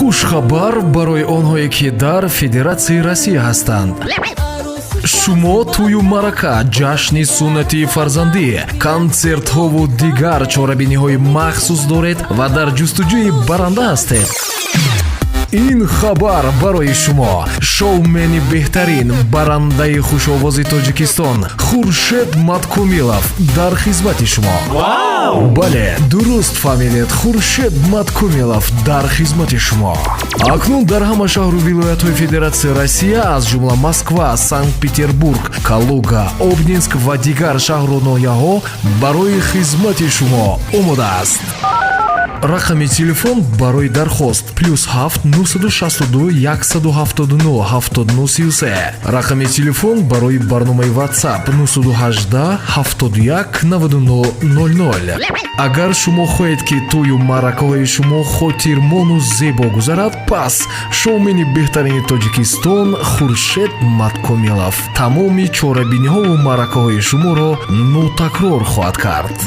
Хушхабар барои онҳое, ки дар Федератсияи Россия ҳастанд. Шумо тӯю маърака, ҷашни суннатии фарзандӣ, консертҳову дигар чорабиниҳои махсус доред ва дар ҷустуҷӯи баранда ҳастед. Ин хабар барои шумо. Шоумени беҳтарин, барандаи хушовози Тоҷикистон Хуршед Маткомилов дар хизмати шумо. Бале, дуруст фаҳмидед, Хуршед Маткомилов дар хизмати шумо. Акнун дар ҳама шаҳру вилоятҳои Федератсияи Россия, аз ҷумла Москва, Санкт Петербург, Калуга, Обнинск ва дигар шаҳру ноҳияҳо барои хизмати шумо омода аст. Рақами телефон барои дархост: +7 962 179 79 33. Рақами телефон барои барномаи WhatsApp: 918 71 99 00. Агар шумо хоҳед, ки тӯю маъракаҳои шумо хотирмону зебо гузарад, пас шоумени беҳтарини Тоҷикистон Хуршед Маткомилов тамоми чорабиниҳову маъракаҳои шуморо нотакрор хоҳад кард.